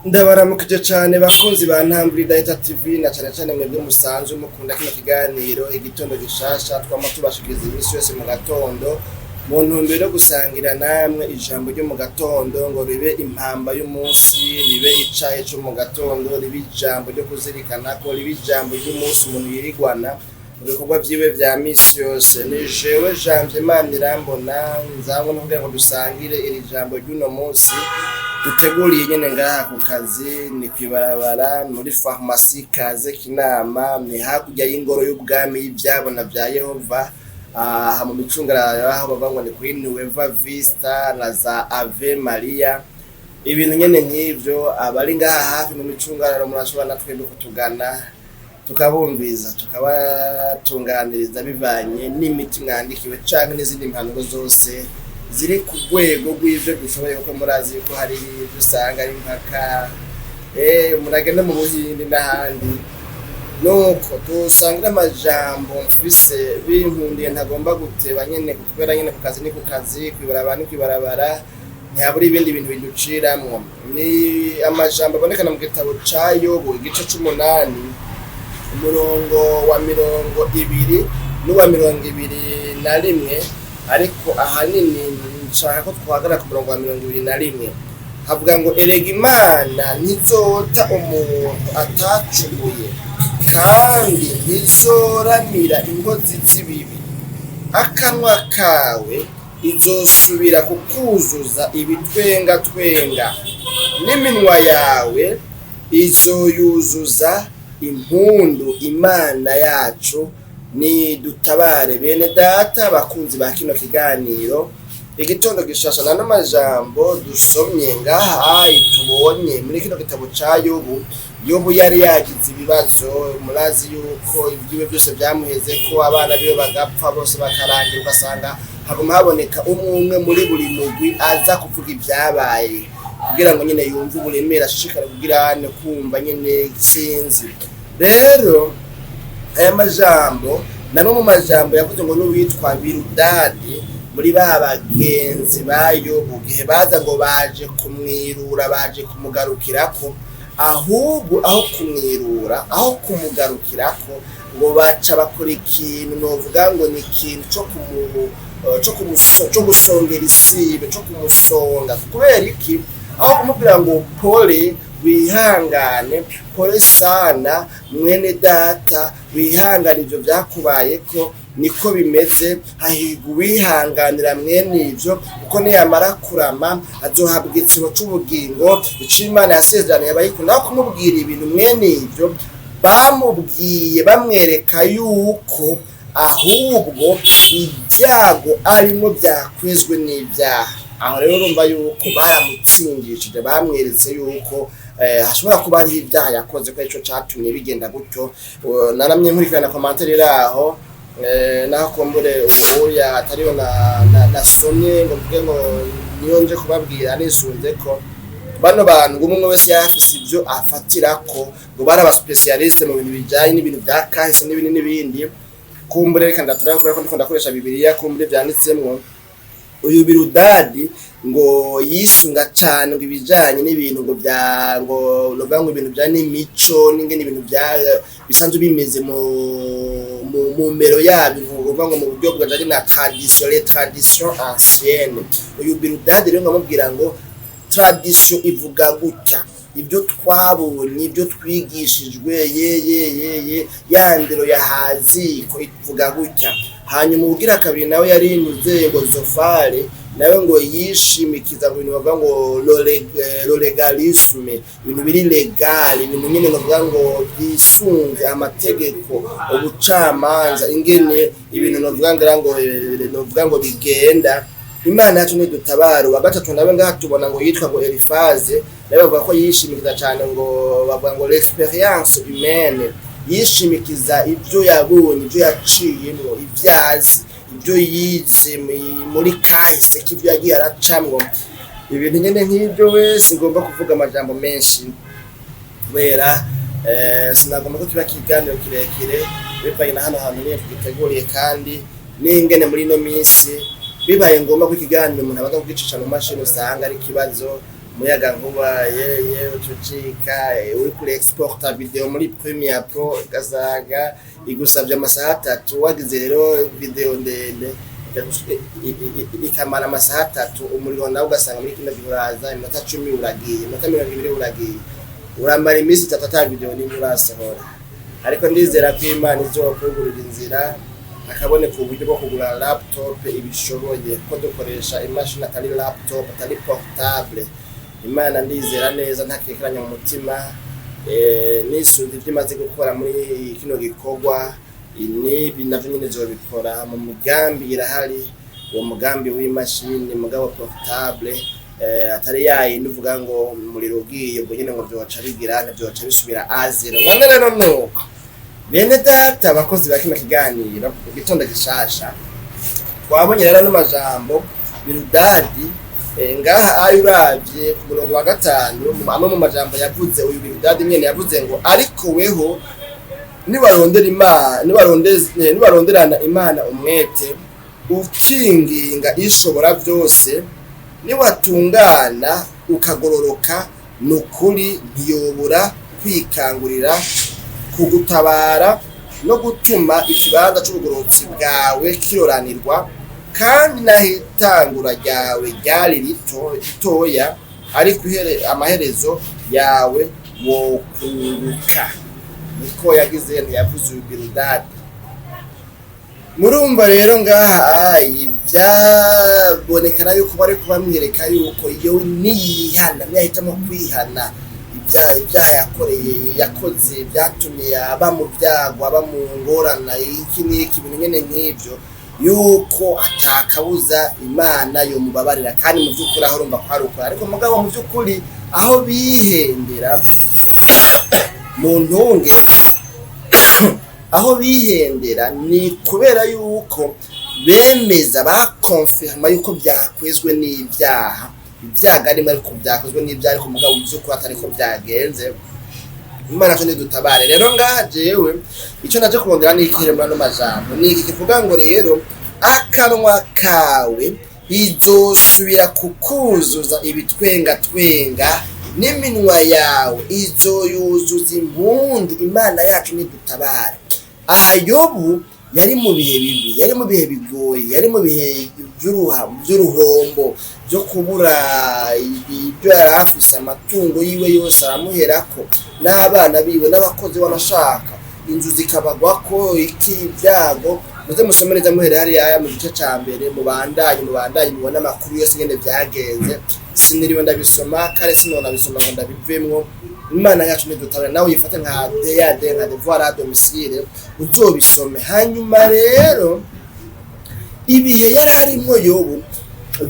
Ndabaramukije cane bakunzi ba Ntambwe Idahita TV, na cane cane mwebwe musanzwe mukunda kino kiganiro Igitondo Gishasha, twama tubashikiriza iminsi yose mu gatondo mu ntumbero yo gusangira namwe ijambo ryo mu gatondo, ngo ribe impamba y'umunsi, ribe icayi co mu gatondo, ribe ijambo ryo kuzirikanako, ribe ijambo ry'umunsi umuntu yirigwana mu bikorwa vyiwe vya misi yose. Ni jewe Janvier Manirambona nzanywe no kugira ngo dusangire iri jambo ry'uno munsi duteguriye nyene ngaha ku kazi. Ni kwibarabara muri farumasi Kaze Kinama, ni hakurya y'ingoro y'ubwami y'ivyabona vya Yehova, aha mu micungararo aho bavuga ngo ni kuri Nueva Vista na za Ave Maria, ibintu nyene nk'ivyo. Abari ngaha hafi mu micungararo murashobora na twebwe kutugana, tukabumviza, tukabatunganiriza bivanye n'imiti mwandikiwe canke n'izindi mpanuro zose ziri ku rwego rw'ivyo dushoboye, kuko murazi yuko hari ibyo usanga ari impaka, muragenda mu Buhindi n'ahandi. Nuko dusangira amajambo mfise binkundiye, ntagomba guteba nyene, kubera nyene ku kazi ni ku kazi, kwibarabara ni kwibarabara, ntihabura ibindi bintu biduciramwo. Ni amajambo abonekana mu gitabo ca Yobu, igice c'umunani, umurongo wa 20 n'uwa 21, ariko ahanini nshaka ko twahagarara ku murongo wa 21. Havuga ngo: "Erega Imana ntizota umuntu atacumuye, kandi ntizoramira inkozi z'ibibi. Akanwa kawe izosubira kukuzuza ibitwengatwenga, n'iminwa yawe izoyuzuza impundu. Imana yacu nidutabare." Bene data bakunzi ba kino kiganiro Igitondo Gishasha, nano majambo dusomye ngaha tubonye muri kino gitabo ca Yobu. Yobu yari yagize ibibazo. Murazi yuko ibyiwe byose byamuheze, ko abana biwe bagapfa bose bakarangira, ugasanga haguma haboneka umwe umwe muri buri mugwi aza kuvuga ibyabaye kugira ngo nyine yumve uburemere, ashishikare kugira ne kumva nyine sinzi. Rero aya majambo namwe mu majambo yavuze ngo n'uwitwa Birudadi muri ba bagenzi ba Yobu, gihe baza ngo baje kumwirura, baje kumugarukirako, ahubwo aho kumwirura, aho kumugarukirako, ngo baca bakora ikintu novuga ngo ni ikintu co gusongera isibe, co kumusonga. Kubera iki? Aho kumubwira ngo pole, wihangane, pole sana mwene data, wihangane, ivyo vyakubayeko niko bimeze, hahirwa uwihanganira mwene ivyo, kuko niyamara kurama azohabwa igitsebo c'ubugingo ico Imana yasezeraniye abayikunda. Aho kumubwira ibintu mwene ivyo, bamubwiye bamwereka yuko ahubwo ibyago arimo byakwizwe n'ibyaha. Aho rero urumva yuko baramutsingishije, bamweretse yuko hashobora kuba hariho ibyaha yakoze, ko arico catumye bigenda gutyo. Naramye nkurikirana commentaire iri aho, naho kumbure ubuya atariyo nasomye ngo mvuge ngo niyo nje kubabwira, nisunze ko bano bantu ngo umwe wese yari afise ivyo afatirako, ngo bari aba spécialistes mu bintu bijanye n'ibintu vya kahise n'ibindi n'ibindi. Kumbure reka ndatura kubera ko ndiko ndakoresha Bibiliya, kumbure vyanditsemwo. Uyu Birudadi ngo yisunga cane ngo ibijanye n'ibintu ngo vya ngo novuga ngo ibintu vya n'imico n'ingene ibintu vya bisanzwe bimeze mu mero yabyo, ngo ngo mu buryo bwajanye na tradition, les traditions anciennes. Uyu Birudadi rero ngamubwira ngo tradition ivuga gutya, ibyo twabonye, ibyo twigishijwe, ye ye ye ye ya ndero ya haziko ivuga gutya. Hanyuma ubugira kabiri nawe yarinyuze ngo Zofare, nawe ngo yishimikiza ku bintu bavuga ngo le légalisme, ibintu biri légal, ibintu nyine bavuga ngo byisunze amategeko, ubucamanza, ingene ibintu novuga ngo bigenda. Imana yacu nidutabara. Uwa gatatu nawe ngaha tubona ngo yitwa ngo Elifaze, nawe bavuga ko yishimikiza cyane ngo bavuga ngo l'expérience humaine, yishimikiza ibyo yabonye, ibyo yaciyemo, ibyo azi, ibyo yize muri kahise k'ibyo yagiye aracamwo, ibintu nyine nk'ibyo. Wese ngomba kuvuga amajambo menshi kubera sinagomba ko kiba kiganiro kirekire, bivanye na hano hantu nyine tugiteguriye, kandi n'ingene muri ino minsi bibaye ngombwa ko ikiganiro umuntu abanza kugicisha mu mashini usanga ari ikibazo. Umuyaga nkuba yeye ucucika, uri kuri exporta video muri Premiere Pro ugasanga igusabye amasaha 3, wagize rero video ndende ikamara amasaha 3, umuriro nawe ugasanga muri kino gihe uraza iminota 10 uragiye, iminota 20 uragiye, uramara iminsi 3 ata video nimwe urasohora. Ariko ndizera ko Imana izokugurira inzira hakaboneka uburyo bwo kugura laptop ibishoboye, ko dukoresha imashini atari laptop, atari portable. Imana ndizera neza ntakekeranya mu mutima, nisunze ibyo imaze gukora muri kino gikorwa, n'ibi navyo nyene izobikora. Mu migambi irahari uwo mugambi w'imashini mugabo portable, atari yayindi uvuga ngo umuriro ugiye ubwo nyene ngo vyoca bigira vyoca bisubira à zéro. None rero nuko bene data, abakozi ba kino kiganiro Igitondo Gishasha, twabonye rero n'amajambo Birudadi ngaha ayo uravye ku murongo wa 5, amwe mu majambo yavuze uyu Birudadi nyene, yavuze ngo: "Ariko weho nibarondera Imana, nibaronderana Imana umwete, ukinginga Ishobora byose, niwatungana ukagororoka, nukuri ntiyobura kwikangurira kugutabara no gutuma ikibanza c'ubugororotsi bwawe kiroranirwa. Kandi naho itangura ryawe ryari rito ritoya, ariko amaherezo yawe wokunguka." Niko yagize, ntiyavuze uyu Biludadi. Murumva rero ngaha byabonekana yuko bari kubamwereka yuko iyo niyihana, niyahitamo kwihana ibyaha yakoreye, yakoze byatumye aba mu byago, aba mu ngorana, iki n'iki, ibintu nyene nk'ibyo, yuko atakabuza Imana yomubabarira. Kandi mu by'ukuri aho urumva ko ari ukuri, ariko mugabo mu by'ukuri aho bihendera mu ntunge, aho bihendera ni kubera yuko bemeza, bakonfirma yuko byakwezwe n'ibyaha, ibyago arimo, ariko byakozwe n'ibyaha, ariko mugabo mu by'ukuri atari ko byagenze. Imana cyo nidutabare. Rero ngaha jewe icyo naje kurondera ni ikihe muri ano majambo? Ni iki kivuga ngo rero akanwa kawe izosubira kukuzuza ibitwengatwenga, n'iminwa yawe izoyuzuza impundu. Imana yacu nidutabare. Aha Yobu yari mu bihe bibi, yari mu bihe bigoye, yari mu bihe by'uruhombo, byo kubura ibyo yari afise, amatungo yiwe yose aramuherako, n'abana biwe n'abakozi banashaka, inzu zikabagwako, iki, ibyago. Muze musome neza muhere hariya mu gice ca mbere, mubandanye mubandanye mubone amakuru yose ingene vyagenze. Siniriwe ndabisoma kare, sinonabisoma ngo ndabivemwo. Imana yacu nidutabara. Nawe uyifate nka DAD, nka devoir à domicile, uzobisome. Hanyuma rero ibihe yari arimwo Yobu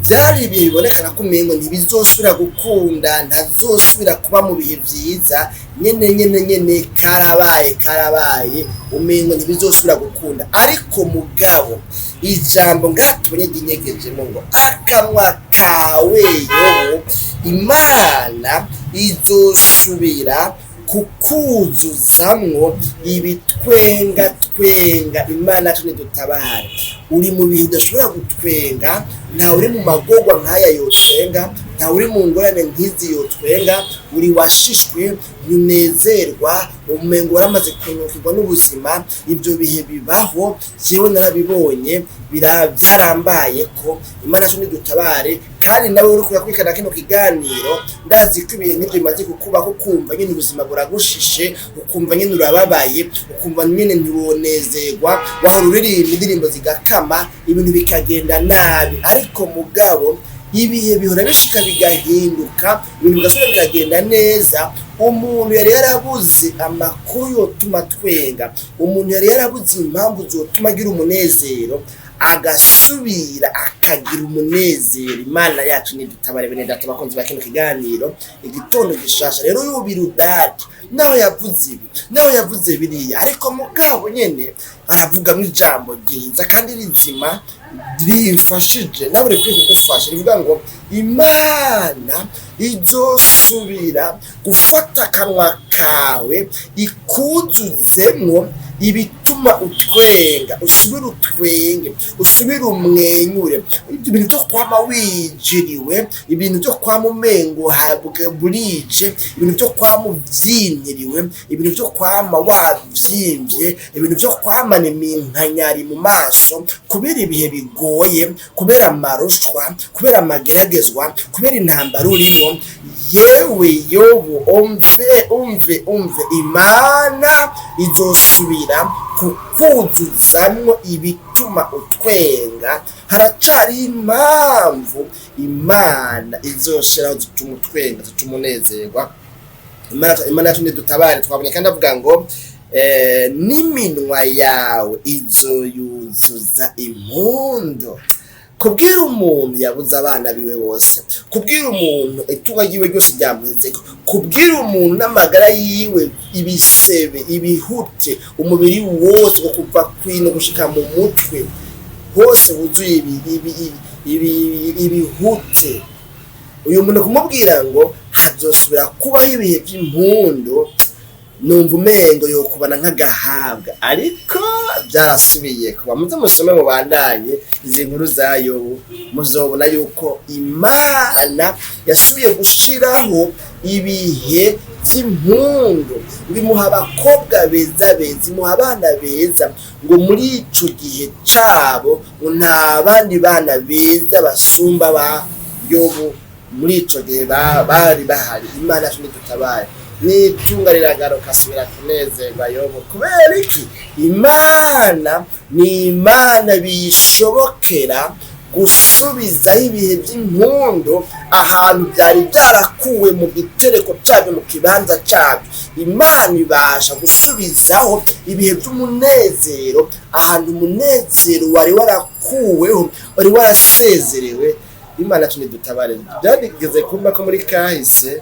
byari ibihe bibonekana ko umengo ntibizosubira gukunda, ntazosubira kuba mu bihe vyiza nyene nyene nyene. Karabaye, karabaye, umengo ntibizosubira gukunda. Ariko mugabo ijambo ngatubonye ryinyegejemo ngo akanwa kawe Yobu, Imana izosubira kukuzuzamwo ibitwenga twenga. Imana yacu nidutabare. Uri mu bihe udashobora gutwenga, ntawe uri mu magorwa nk'aya yotwenga, ntawe uri mu ngorane nk'izi yotwenga. Uri washishwe, ntunezerwa, umengo waramaze kunukirwa n'ubuzima. Ibyo bihe bibaho, jewe narabibonye, byarambaye ko. Imana yacu nidutabare. Kandi nawe uri kuyakurikirana kino kiganiro, ndazi ko ibihe nk'ibyo bimaze kukubaho, ukumva nyine ubuzima buragushishe, ukumva nyine urababaye, ukumva nyine ntiwonezerwa, wahora uririmba indirimbo zigakama, ibintu bikagenda nabi. Ariko mugabo ibihe bihora bishika bigahinduka, ibintu bigasubira bikagenda neza. Umuntu yari yarabuze amakuru yotuma twenga, umuntu yari yarabuze impamvu zotuma agira umunezero, agasubira akagira umunezero. Imana yacu nidutabare. Bene data bakunzi ba kino kiganiro Igitondo Gishasha, rero y'Ubirudadi naho yavuze ibi, naho yavuze biriya, ariko mugabo nyene aravugamo ijambo ryiza kandi rizima. Rimfashije nawe rikwiye kugufasha, rivuga ngo Imana izosubira gufata akanwa kawe ikuzuzemwo ibituma utwenga, usubire utwenge, usubire umwenyure. Ibyo bintu byo kwama wijiriwe, ibintu byo kwama umengo burije, ibintu byo kwama uvyimyiriwe, ibintu byo kwama wavyimvye, ibintu byo kwamana iminkanyari mu maso kubera ibihe bigoye, kubera amarushwa, kubera amageragezwa, kubera intambara urimwo. Yewe Yobu, umve, umve, umve, Imana izosubira kukuzuzamwo ibituma utwenga. Haracari impamvu Imana izoshiraho zituma utwenga, zituma unezerwa. Imana yacu nidutabare. Twabonye kandi avuga ngo n'iminwa yawe izoyuzuza impundu. Kubwira umuntu yabuze abana biwe bose, kubwira umuntu itunga ryiwe ryose ryamuhezeko, kubwira umuntu n'amagara yiwe ibisebe, ibihute, umubiri wose ngo kuva kwino gushika mu mutwe hose wuzuye ibihute, uyu muntu kumubwira ngo hazosubira kubaho ibihe by'impundu, numva umengo yokubana nk'agahabwa. Ariko byarasubiye kuba. Muze musome, mubandanye izi nkuru za Yobu, muzobona yuko Imana yasubiye gushiraho ibihe by'impundu, bimuha abakobwa beza beza, imuha abana beza, ngo muri ico gihe cabo ngo nta bandi bana beza basumba ba Yobu muri ico gihe bari bahari. Imana yacu nidutabaye. N'itunga riragaruka, asubira kunezerwa Yobu. Kubera iki? Imana ni Imana bishobokera gusubizaho ibihe by'impundu ahantu byari byarakuwe mu gitereko cyabyo, mu kibanza cyabyo. Imana ibasha gusubizaho ibihe by'umunezero ahantu umunezero wari warakuweho, wari warasezerewe. Imana yacu nidutabare. Byarigeze kumba ko muri kahise,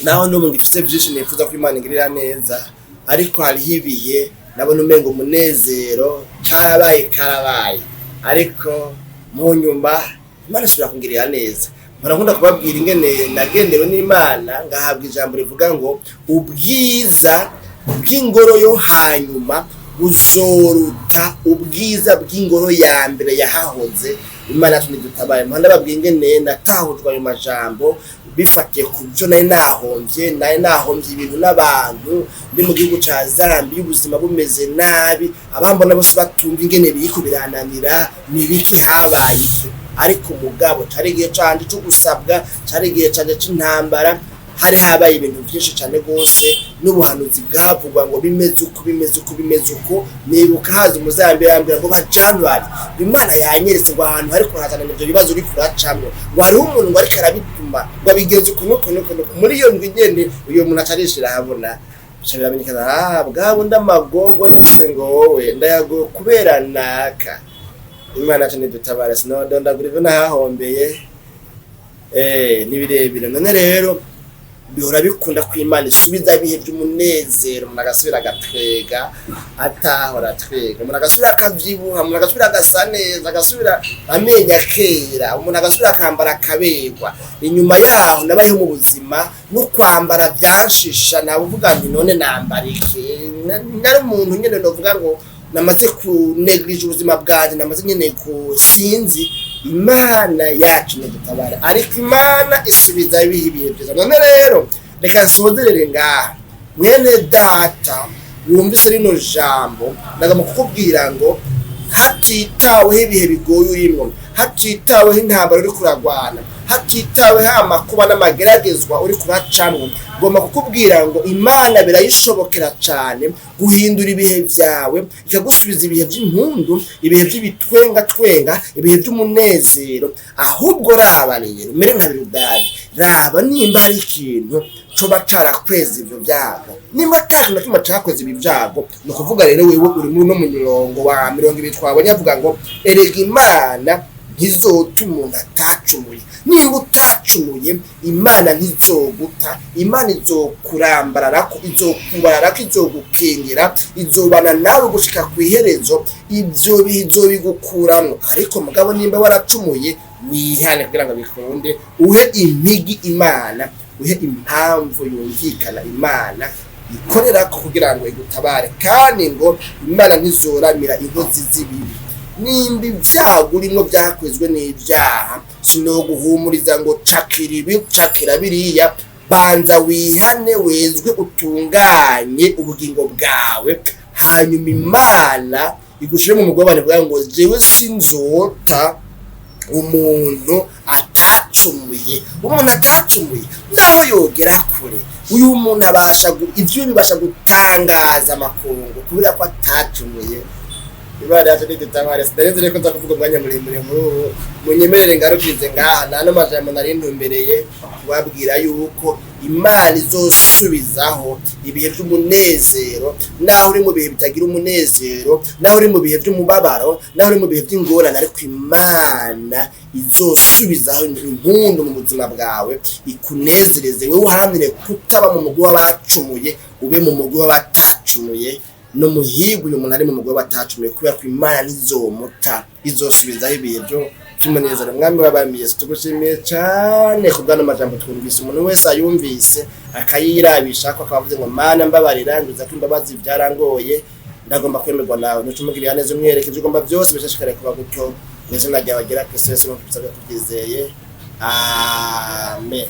naho n'ubu ngifise byinshi nifuza ko Imana ingirira neza, ariko hariho ibihe nabona umengo umunezero karabaye karabaye, ariko mu nyuma Imana ishobora kungirira neza. Mpora nkunda kubabwira ingene nagendewe n'Imana, ngahabwa ijambo rivuga ngo ubwiza bw'ingoro yo hanyuma buzoruta ubwiza bw'ingoro ya mbere yahahoze. Imana yacu nidutabaye. Mpora ndababwira ingene natahujwe ayo majambo bifatiye ku byo nari nahombye. Nari nahombye ibintu n'abantu, ndi mu gihugu ca Zambia, ubuzima bumeze nabi, abambona bose batumva ingene biriko birananira, ni biki, habaye iki? Ariko umugabo cari igihe canje co gusabwa, cari igihe canje c'intambara, hari habaye ibintu byinshi cyane rwose, n'ubuhanuzi bwavugwa ngo bimeze uko, bimeze uko, bimeze uko. Nibuka haza umuzambi yambwira ngo ba January, Imana yanyeretse ngo ahantu hari kurazana ibyo bibazo uri kuracamwo, ngo hariho umuntu ngo ariko arabituma, ngo abigenze uku n'uku n'uku n'uku. Muri iyo ndwi nyene uyo muntu acarishira ahabona, bica biramenyekana. Ah, bwa bundi amagorwa yose ngo wowe ndayagowe kubera naka. Imana yacu nidutabare. Sinodondagura ivyo nahahombeye, ni birebire. None rero bihora bikunda ko Imana isubiza ibihe by'umunezero, umuntu agasubira agatwega atahora atwega, umuntu agasubira akavyibuha, umuntu agasubira agasa neza, agasubira amenyo akera, umuntu agasubira akambara akaberwa. Inyuma yaho nabayeho mu buzima no kwambara byanshisha, navuga nti none nambara iki? Nari umuntu nyene novuga ngo namaze kunegirije ubuzima bwanjye, namaze nyene ku sinzi. Imana yacu nidutabare. Ariko Imana isubiza ibihe ibihe byiza. None rero reka nsozerere ngaha. Mwene data wumvise rino jambo, ndagomba kukubwira ngo hatitaweho ibihe bigoye urimwo, hatitaweho intambara uri kuragwana, hatitaweho amakuba n'amageragezwa uri kuracamwo, ngomba kukubwira ngo Imana birayishobokera cyane guhindura ibihe byawe, ikagusubiza ibihe by'impundu, ibihe by'ibitwengatwenga, ibihe by'umunezero. Ahubwo raba rero, mere nka Birudadi, raba nimba hari ikintu coba carakweza ivyo byago. Nimba ata kintu na kimwe cakweza ibi byago, ni ukuvuga rero wewe uri muri uno murongo wa 20 twabonye avuga ngo erega Imana ntizota umuntu atacumuye. Nimba utacumuye, Imana ntizoguta. Imana izokurambararako, izokubararako, izogukingira, izobana nawe gushika ku iherezo. Ibyo bihe izobigukuramwo. Ariko mugabo nimba waracumuye, wihane kugira ngo bikunde, uhe impigi Imana, uhe impamvu yumvikana Imana ikorera ko kugira ngo igutabare. Kandi ngo Imana ntizoramira inkozi z'ibibi. Nimba ibyago urimo byakozwe n'ibyaha, sinoguhumuriza ngo cakira ibi, cakira biriya. Banza wihane, wezwe, utunganye ubugingo bwawe, hanyuma Imana igushire mu mugabane kugira ngo jewe sinzota umuntu atacumuye. Umuntu atacumuye, naho yogera kure, uyu muntu abasha ivyo bibasha gutangaza amakungu kubera ko atacumuye. Imana yacu nidutabare. Sinari reko nza kuvuga umwanya muremure muri ubu, munyemerere ngarukirize ngaha. Nta n'amajambo nari ntumbereye kubabwira yuko Imana izosubizaho ibihe by'umunezero, naho uri mu bihe bitagira umunezero, naho uri mu bihe by'umubabaro, naho uri mu bihe by'ingorane, ariko Imana izosubizaho impundu mu buzima bwawe, ikunezereze. Wowe uharanire kutaba mu mugwi w'abacumuye, ube mu mugwi w'abatacumuye. No muhigwe uyu muntu ari mu mugwi w'abatacumuye, kubera ko Imana ntizomuta, izosubizaho ibihe byo by'umunezero. Mwami w'abami Yesu, tugushimiye cyane ku bw'ano majambo twumvise. Umuntu wese ayumvise akayirabisha ko akaba avuze ngo Mana mbabarira, ngiza ko imbabazi, byarangoye, ndagomba kwemerwa nawe, nucumugirira neza, umwereke ibyo ugomba byose, bishishikare kuba gutyo mu izina ryawe agera Kristo Yesu, nuko tubisabye tubyizeye, amen.